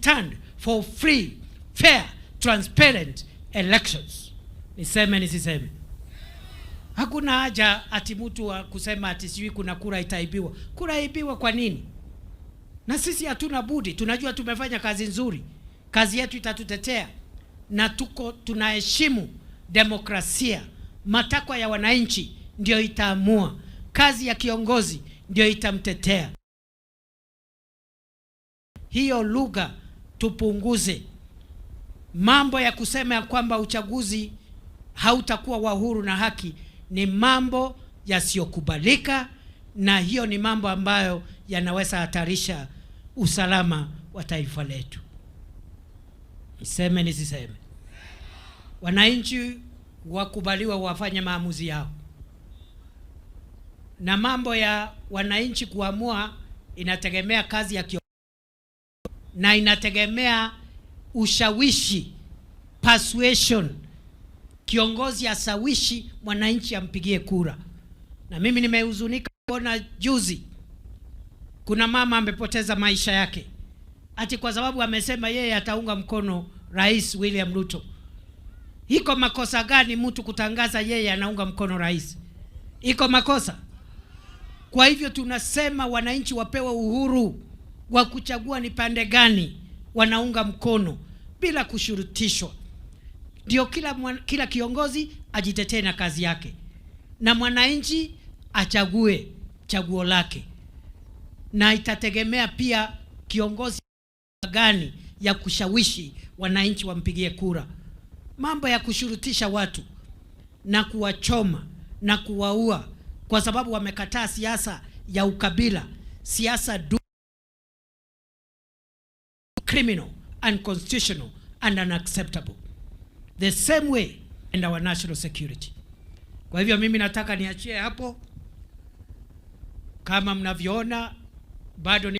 stand for free, fair, transparent elections. Niseme nisiseme? Hakuna haja ati mtu wa kusema ati sijui kuna kura itaibiwa. Kura ibiwa kwa nini? Na sisi hatuna budi, tunajua tumefanya kazi nzuri, kazi yetu itatutetea, na tuko tunaheshimu demokrasia. Matakwa ya wananchi ndio itaamua, kazi ya kiongozi ndio itamtetea. Hiyo lugha tupunguze. Mambo ya kusema ya kwamba uchaguzi hautakuwa wa huru na haki ni mambo yasiyokubalika, na hiyo ni mambo ambayo yanaweza hatarisha usalama wa taifa letu. Niseme nisiseme? Wananchi wakubaliwa wafanye maamuzi yao, na mambo ya wananchi kuamua inategemea kazi ya kiongozi na inategemea ushawishi, persuasion. Kiongozi ashawishi mwananchi ampigie kura. Na mimi nimehuzunika kuona juzi kuna mama amepoteza maisha yake ati kwa sababu amesema yeye ataunga mkono Rais William Ruto. Iko makosa gani mtu kutangaza yeye anaunga mkono rais? Iko makosa? Kwa hivyo tunasema wananchi wapewe uhuru wa kuchagua ni pande gani wanaunga mkono bila kushurutishwa. Ndio kila kiongozi ajitetee na kazi yake, na mwananchi achague chaguo lake, na itategemea pia kiongozi gani ya kushawishi wananchi wampigie kura. Mambo ya kushurutisha watu na kuwachoma na kuwaua kwa sababu wamekataa siasa ya ukabila, siasa criminal, unconstitutional and unacceptable. The same way and our national security. Kwa hivyo mimi nataka niachie hapo. Kama mnavyoona bado ni